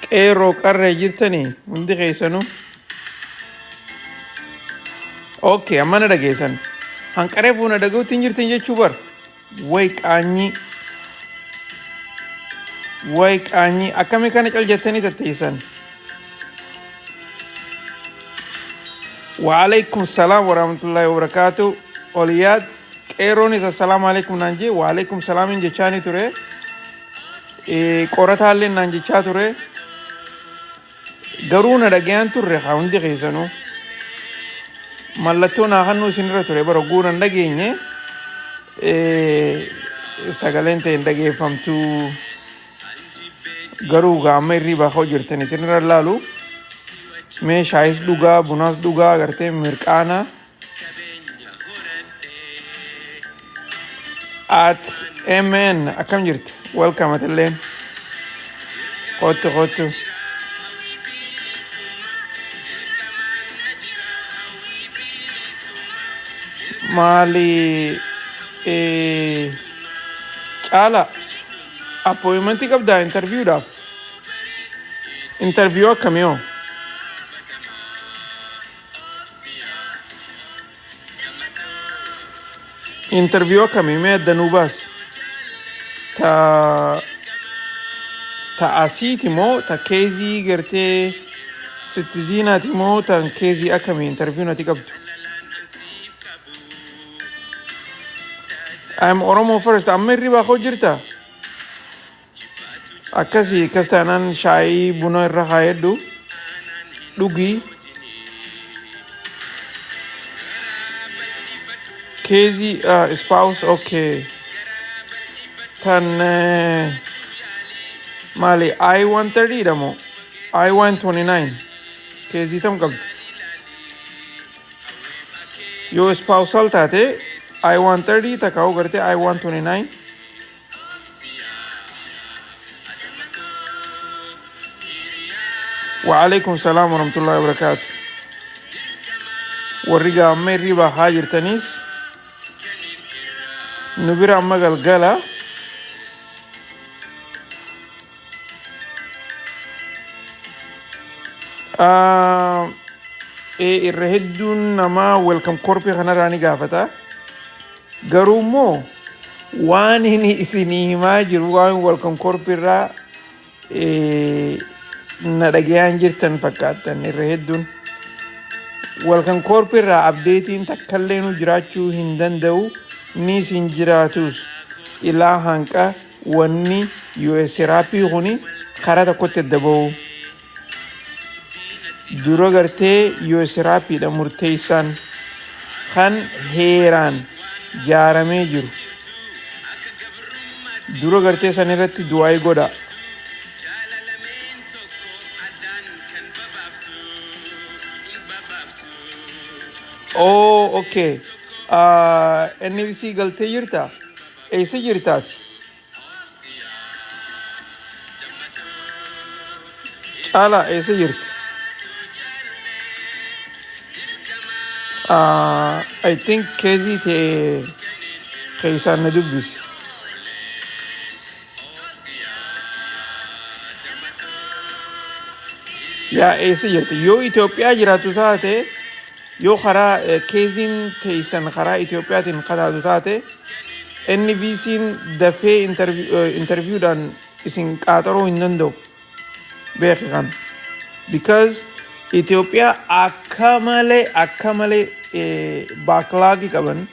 Qeerroo qarree jirtanii hundi keessanuu. Okay, amma na dhageessan. Hanqaree fuuna dhaga'utti hin jirtan jechuu bar. Way qaanyii. Way qaanyii. Akkamii kana cal jettanii tatteessan? Waalaikum salaam warahmatullahi wabarakatuh. Oliyaad qeerroonis assalaamu alaikum naan jee waalaikum salaamiin jechaanii ture. Qorataallee naan jechaa ture. Garuu na dhagayaan turre haa hundi keessanuu. Mallattoo naa kannuu isinirra ture bara oguu nan dhageenye sagaleen ta'e hin dhageeffamtuu. Garuu gaa amma hirriibaa ka'u jirtan isinirra laalu. Mee shaayis dhugaa bunaas dhugaa agartee mirqaana. At MN akkam jirti? Welcome atilleen. Kottu kottu. Maali caala appointmentii qabdaa interviewdhaaf? Interview akkamii hoo? Interview akkamii mee adda nuu baasi? Ta ta asiiti moo ta keezii gartee sittizinaati moo tan keezii akkamii interview nati qabdu? I'm Oromo first. Amma hirribaa koo jirta? Akkasii akkas taanaan shaayii buna irra kaayadhu dhugii. Keezii spouse, okay. Tan maali, I-130 dha moo I-129 keezii tam qabdi? Yoo spousal taate I-130 takkaa'uu gartee I-129. Wa'alaikum salaam warahmatullahi wabarakaatu. Warri gaa amma hirriibaa haa jirtaniis nu bira amma galgala. Ah, irra hedduun namaa Welcome Corps kanarraa ni gaafata. Garuu immoo waan inni isinii himaa jiru waan Welcome Corps irraa na dhagayaan jirtan fakkaattan irra hedduun. Welcome Corps irraa updateiin takkallee nu jiraachuu hin danda'u, ni isin jiraatus ilaa hanqa wanni USRAP kuni karaa tokkotti adda ba'u. Dura gartee USRAP dha murteessaan kan heeraan jaaramee jiru. Dura gartee san irratti du'aayii godha. Oh, okay. NBC galtee jirta? Eessa jirtaati? Caalaa, eessa jirti? I think keezii ta'e keessaan na dubbisi. Yaa, eessa jirti? Yoo Itoophiyaa jiraattu taate, yoo karaa keeziin teessan karaa Itoophiyaatiin kataatu taate, NVC'n dafee interviewdhaan isin qaaxaruu hin danda'u. Beeki kan. Because Itoophiyaa akka malee backlogii qaban,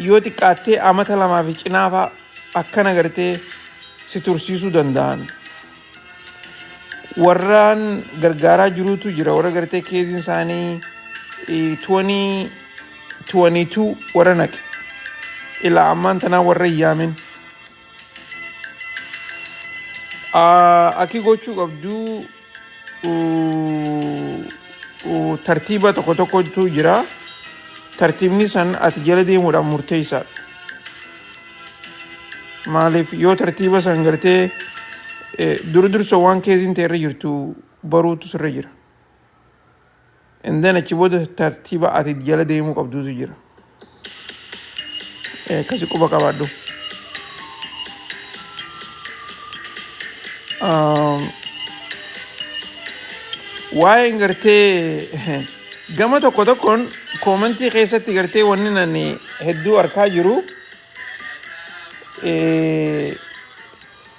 yoo xiqqaattee amata lamaa fi cinaa fa'a akkana gartee si tursiisuu danda'an. Warraan gargaaraa jirutu jira, warra gartee keeziin isaanii 2022 warra naqe. Ilaa ammaan tanaa warra hin yaamin. Akki gochuu qabdu tartiiba tokko tokkotu jira. Tartiibni san ati jala deemuudhaan murteessaadha. Maaliif yoo tartiiba san gartee dura dursa waan keeziin ta'e irra jirtu baruutu sirra jira. And then achi booda tartiiba ati jala deemuu qabduutu jira. Akkasi quba qabaadhu. Um, Waa'een gartee gama tokko tokkoon comment keessatti gartee wanni nani hedduu arkaa jiru,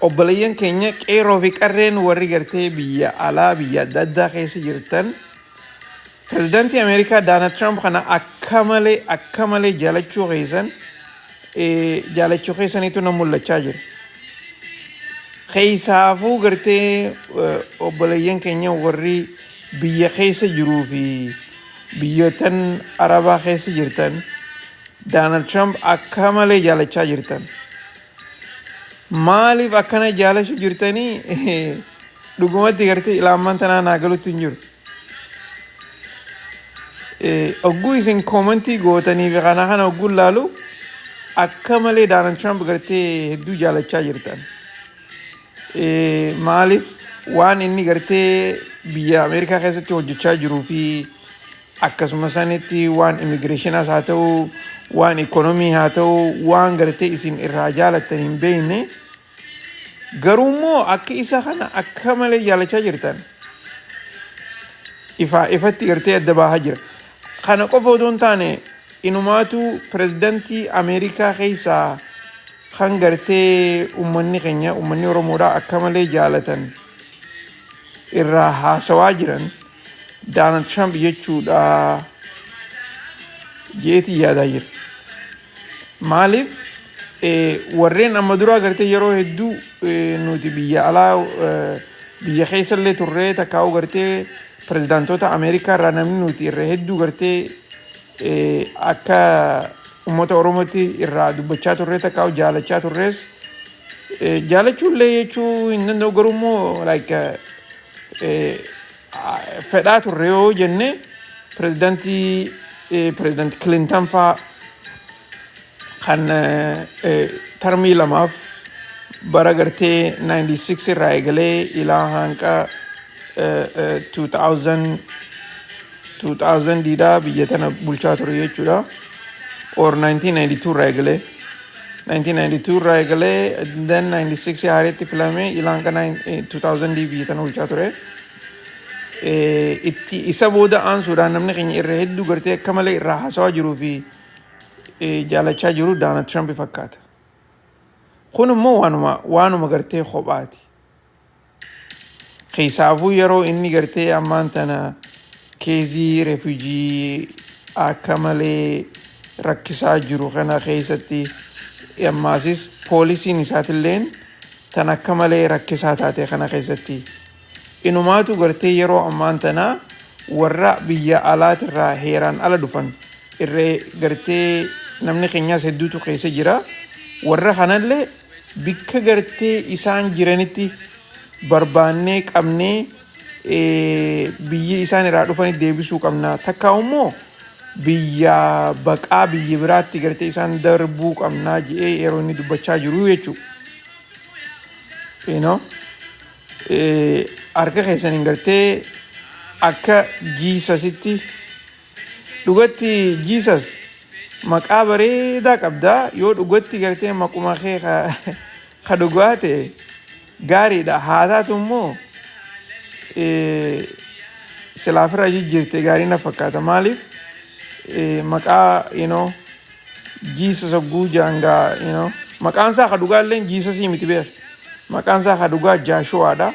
obboleeyyan keenya qeerroo fi qarreen warri gartee biyya alaa, biyya adda addaa keessa jirtan, pirezidaantii Ameerikaa Donald Trump kana akka malee akka malee jaalachuu keessan, jaalachuu keessaniitu na mul'achaa jira. Keessaafuu gartee obboleeyyan keenya warri biyya keessa jiruu fi biyyootan Arabaa keessa jirtan Donald Trump akka malee jaalachaa jirtan. Maaliif akkana jaalachuu jirtanii dhugumatti gartee ilaamaan tanaa naa galutti hin jiru. Ogguu isin comment gootanii fi kana kana ogguu laalu akka malee Donald Trump gartee hedduu jaalachaa jirtan. Maaliif waan inni gartee biyya Ameerikaa keessatti hojjechaa jiruu fi akkasuma sanitti waan immigrationiis haa ta'u, waan economy haa ta'u, waan gartee isin irraa jaalattan hin beekne, garuu immoo akka isa kana akka malee jaalachaa jirtan ifaa ifatti gartee adda bahaa jira. Kana qofa otoo hin taane, inumaatu pirezidantii Ameerikaa keessaa kan gartee uummanni keenya, uummanni Oromoodhaa akka malee jaalatan, irraa haasawaa jiran Donald Trump jechuudha jeetii yaadaa jira. Maaliif warreen amma duraa gartee yeroo hedduu nuti biyya alaa, biyya keessallee turree takkaa'u gartee pirezidaantoota Ameerikaa irraa namni nuti irra hedduu gartee akka uummata Oromootti irraa dubbachaa turree takkaa'u jaalachaa turrees, jaalachuullee jechuu hin danda'u, garuu immoo like fedhaa turre yoo jenne, pirezidaantii Clinton faa kan termii lamaaf bara gartee 96 irraa eegalee ilaa hanqa 2000 2000 diidhaa biyya tana bulchaa ture jechuudha. Or 1992 irraa eegalee, 1992 irraa eegalee, then 96 haareetti filamee ilaa hanqa 2000 biyya tana bulchaa ture. Itti isa booda aansuudhaan namni keenya irra hedduu gartee akka malee irraa haasawaa jiruu fi jaalachaa jiru Donald Trump fakkaata. Kun immoo waanuma gartee kophaati. Keessaafuu yeroo inni gartee ammaan tana case refugee akka malee rakkisaa jiru kana keessatti, ammaasis policyn isaatilleen tan akka malee rakkisaa taate kana keessatti, inumaatu gartee yeroo ammaan tana warra biyya alaatirraa heeraan ala dhufan irree gartee namni keenyaas hedduutu keessa jira. Warra kanallee bikka gartee isaan jiranitti barbaannee qabnee biyyi isaan irraa dhufanitti deebisuu qabna. Takka immoo biyya baqaa biyya biraatti gartee isaan darbuu qabnaa jedhee yeroo inni dubbachaa jiru jechuudha. Harka keessaniin gartee akka Jesusitti dhugatti, Jesus maqaa bareedaa qabdaa, yoo dhugatti gartee maquma kee ka dhugaa ta'e gaariidha. Haa taatu immoo silaafirraa jijjiirte gaarii na fakkaata. Maaliif maqaa Jesus hogguu jaangaa maqaan isaa ka dhugaa illee Jesusii miti beer. Maqaan isaa ka dhugaa Joshuadha.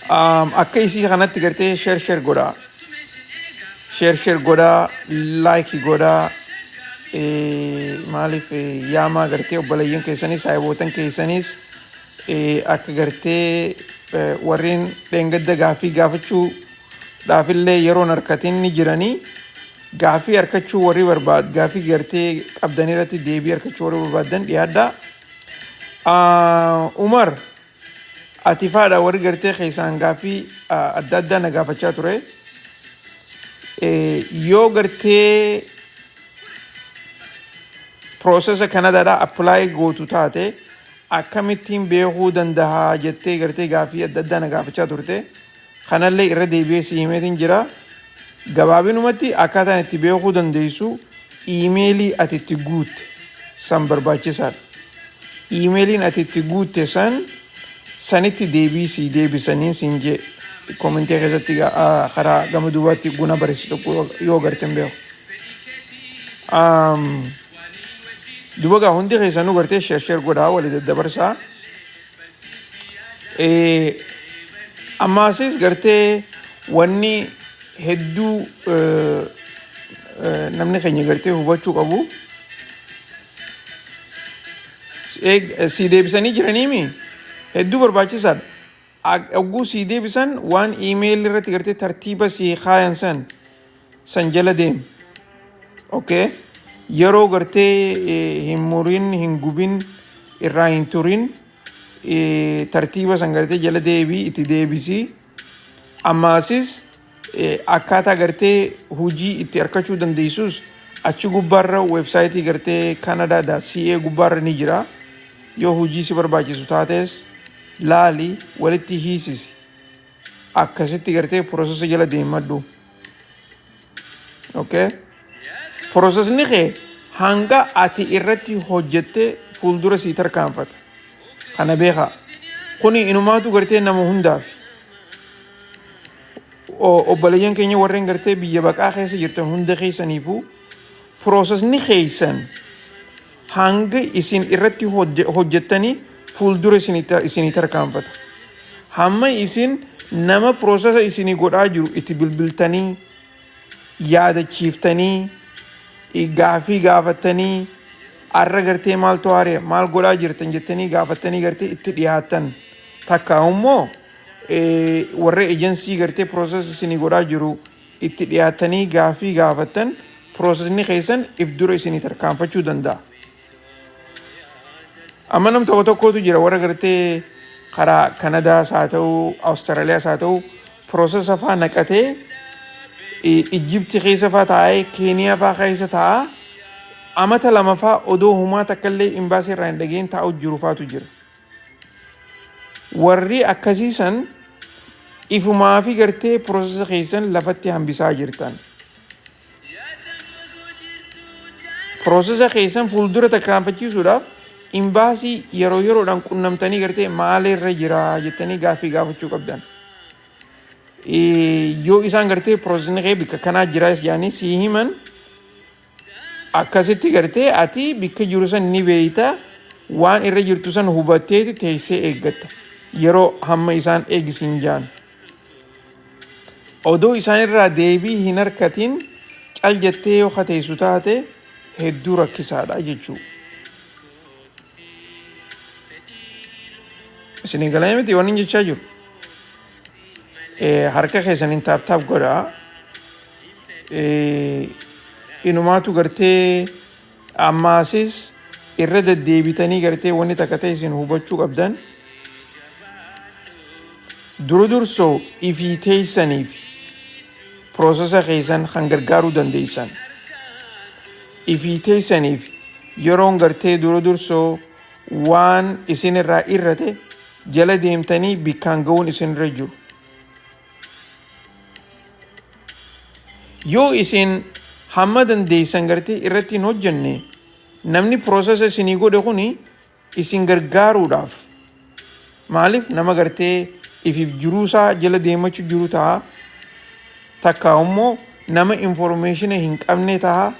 Akka isii kanatti gartee share share godhaa. Share share godhaa, like godhaa. Maaliif yaamaa gartee obboleeyyan keessanis, saayibootan keessanis akka gartee warreen dheengadda gaaffii gaafachuu dhaafillee yeroon harkatin ni jiranii, gaaffii harkachuu warri barbaad, gaaffii gartee qabdan irratti deebii harkachuu warri barbaadan dhiyaadhaa. Umar ati faadha warri gartee keessaan gaaffii adda addaa na gaafachaa ture. Yoo gartee processa Kanadaadhaa apply gootu taate akkamittiin beekuu danda'a jettee gartee gaaffii adda addaa na gaafachaa turte. Kanallee irra deebi'ee si himeetiin jira. Gabaabinumatti akkaataan itti beekuu dandeessu email ati itti guutte san barbaachisaadha. Emailiin ati itti guutte san Sanitti deebii sii deebisanii siin jee komentee keessatti karaa gama duubaatti guna barreessu tokko yoo agarte hin beeku. Duba gaa hundi keessanuu gartee sheer sheer godhaa walii daddabarsaa. Ammaasis gartee wanni hedduu namni keenya gartee hubachuu qabu sii deebisanii jiraniimi hedduu barbaachisaadha. Hogguu sii deebisan waan iimeeyilii irratti gartee tartiiba sii kaayan san san jala deemi. Okay? Yeroo gartee hin murin, hin gubin, irraa hin turin tartiiba san gartee jala deebii itti deebisii. Ammaasis akkaataa gartee hujii itti arkachuu dandeessus achi gubbaarra weebsaayitii gartee Canada.ca gubbaarra ni jira. Yoo hujii si barbaachisu taates laali walitti hiisisi. Akkasitti gartee processa jala deemadhu. Okay? Processni kee hanga ati irratti hojjette fuuldura sii tarkaanfata. Kana beekaa. Kuni inumaatu gartee nama hundaaf. Obboleeyyan keenya warreen gartee biyya baqaa keessa jirtan hunda keessaniifuu processni keessan hanga isin irratti hojjettanii fuuldura isinii tarkaanfata. Hamma isin nama processa isinii godhaa jiru itti bilbiltanii yaadachiiftanii gaafii gaafattanii arra gartee maaltu haare maal godhaa jirtan jettanii gaafattanii gartee itti dhiyaattan takka immoo warra ejensii gartee process isinii godhaa jiru itti dhiyaattanii gaafii gaafattan processni keessan if dura isinii tarkaanfachuu danda'a. Amma nam tokko tokkotu jira warra gartee karaa Kanadaas haa ta'u Awustiraaliyaas haa ta'u processa faa naqatee Ijjipti keessa faa taa'ee Keeniyaa faa keessa taa'aa amata 2 faa odoo humaa takka illee imbaasii irraa hin dhageen taa'u jiru faatu jira. Warri akkasii san ifumaa fi gartee processa keessan lafatti hambisaa jirtan. Processa keessan fuuldura tarkaanfachiisuudhaaf imbaasii yeroo yeroodhaan qunnamtanii gartee maalirra jira jettanii gaaffii gaafachuu qabdan. Yoo isaan gartee processni kee bikka kanaa jira jedhanii sii himan akkasitti gartee ati bikka jiru san ni beeyta waan irra jirtu san hubatteeti teessee eeggatta yeroo hamma isaan eegisiin jaan. Odoo isaan irraa deebii hin harkatin cal jettee yoo kateessu taate hedduu rakkisaadha jechuu. Isinii galee miti waan inni jechaa jiru. Harka keessaniin taap taap godhaa. Inumaatu gartee ammaasis irra deddeebitanii gartee wanni takka ta'e isin hubachuu qabdan. Dura dursoo ifii teessaniif piroosesa keessan kan gargaaruu dandeessan. Ifii teessaniif yeroon gartee dura dursoo waan isin irraa irrate jala deemtanii bikkaan ga'uun isin irra jiru. Yoo isin hamma dandeessan gartee irratti hin hojjenne namni piroosesa isinii godhe kuni isin gargaaruudhaaf maaliif nama gartee ifiif jiruusaa jala deemachuu jiru ta'a takka immoo nama informeeshina hin qabne ta'a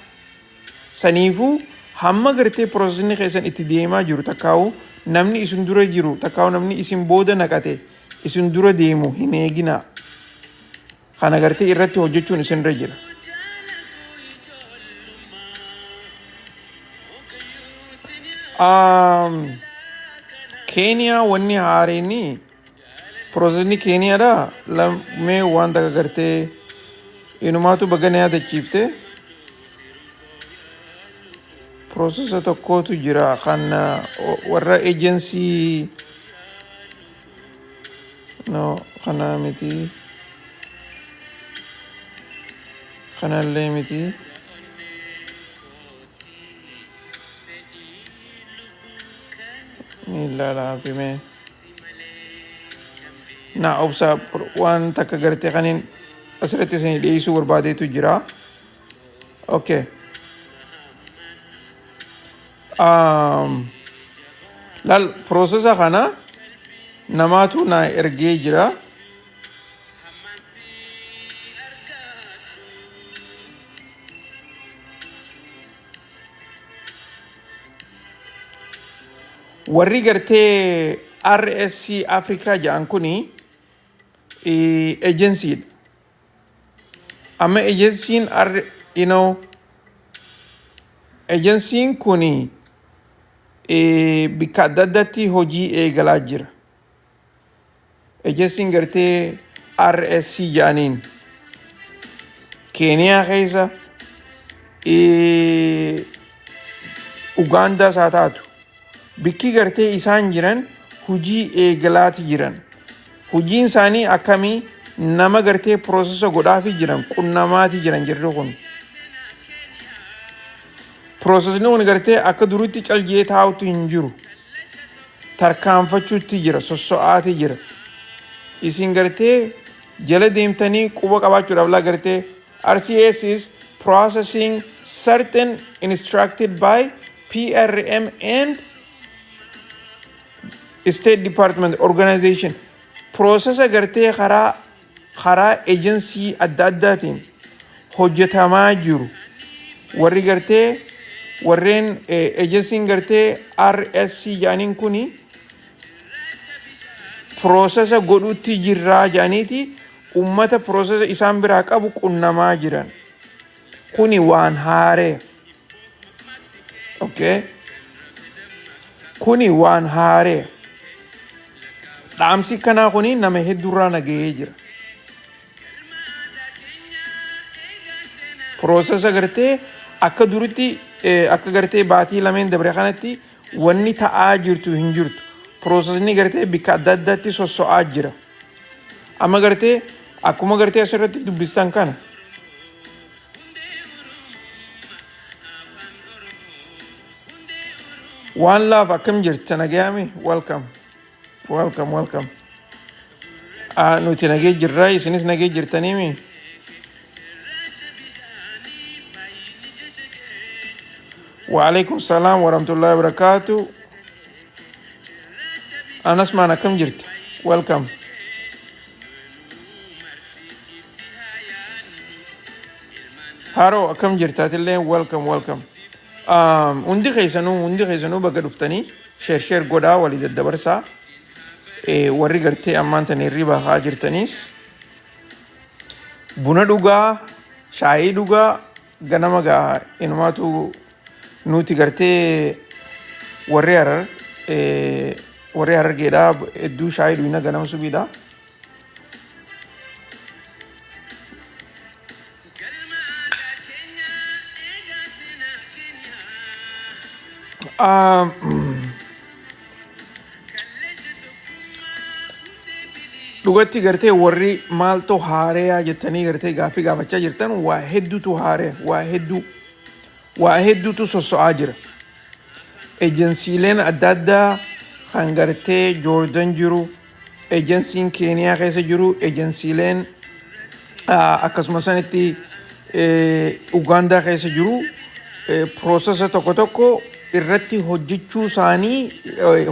saniifuu hamma gartee piroosesni keessan itti deemaa jiru takkaa'u namni isin dura jiru takkaa'u namni isin booda naqate isin dura deemu hin eeginaa. Kana gartee irratti hojjechuun isinirra jira. Keeniyaa wanni haareenni piroosesni Keeniyaadha. Mee waan takka gartee inumaatu baga na yaadachiifte. Piroosesa tokkootu jira kan warra ejensii No, kanaa miti. Kanallee miti. Ni ilaalaa fi mee. Na obsa waan takka gartee kaniin asirratti isinii dhiyeessuu barbaadeetu jira. Okay. Laal processa kana Namaatu naa ergee jira. Warri gartee RSC Afrikaa jedhan kuni ejensiidha. Amma ejensiin R you know ejensiin kuni bikka adda addaatti hojii eegalaa jira. Ejensiin gartee RSC jedhaniin Keeniyaa keessa, Ugaandaas haa taatu, bikki gartee isaan jiran hojii eegalaati jiran. Hojiin isaanii akkamii? Nama gartee process godhaafi jiran, qunnamaati jiran jirri kun. Processni kun gartee akka duritti caljee taa'utti hin jiru. Tarkaanfachuutti jira, sosso'aati jira. Isin gartee jala deemtanii quba qabaachuudhaaf laa gartee RCS is processing certain instructed by PRM and State Department Organization. Process gartee karaa ejensii adda addaatiin hojjetamaa jiru. Warri gartee warreen ejensiin gartee RSC jedhaniin kuni process godhutti jirraa jedhaniiti ummata process isaan biraa qabu qunnamaa jiran. Kuni waan haaree. Okay. Kuni waan haaree. Dhaamsi kanaa kuni nama hedduurraa nagahee jira. Process gartee akka duritti, akka gartee baatii lameen dabre kanatti wanni ta'aa jirtu hin jirtu. Processni gartee bikka adda addaatti sosso'aa jira. Amma gartee akkuma gartee asirratti dubbistan kana. Waan laaf akkam jirta, nagayaami? Welcome. Welcome, welcome. Ah, nuti nagee jirra, isinis nagee jirtaniimi? Waalaikum salaam warahmatullahi wabarakatuh. Anas maan akkam jirta? Welcome. Haroo, akkam jirta atillee? Welcome, welcome. Hundi keessanuu bakka dhuftanii share share godhaa, walii daddabarsaa. Warri gartee ammaan tana hirriba haa jirtaniis buna dhugaa, shaayii dhugaa, ganama gaa inumaatu nuti gartee warri Harar, warri Harargeedhaa hedduu shaayii dhugna ganama subiidha. Dhugatti gartee warri maaltu haareyaa jettanii gartee gaaffii gaafachaa jirtan, waa hedduutu haaree, waa hedduutu sosso'aa jira. Ejensiileen adda addaa kan gartee Joordan jiru, ejensiin Keeniyaa keessa jiru, ejensiileen akkasuma sanitti Ugaandaa keessa jiru process tokko tokko irratti hojjechuu isaanii,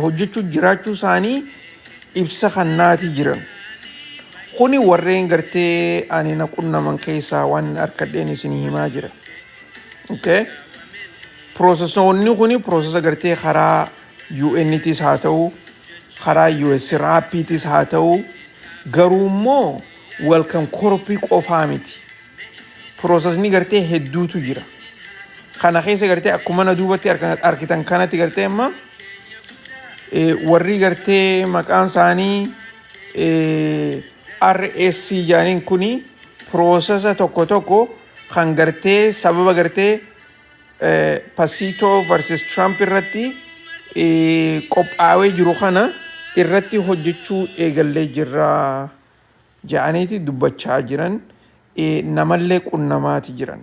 hojjechuu jiraachuu isaanii ibsa kannaati jiran. Kuni warreen gartee ani na qunnaman keessaa waan harkadheen isinii himaa jira. Okay? Processoonni kuni process gartee karaa UNTis haa ta'u, karaa US RAPiitis haa ta'u, garuu immoo Welcome Corps qofaa miti. Processni gartee hedduutu jira. Kana keessa gartee akkuma na duubatti argitan kanatti gartee amma warri gartee maqaan isaanii RSC jedhaniin kuni process tokko tokko kan gartee sababa gartee Pasito versus Trump irratti qophaa'ee jiru kana irratti hojjechuu eegallee jirra jedhaniiti dubbachaa jiran, namallee qunnamaati jiran.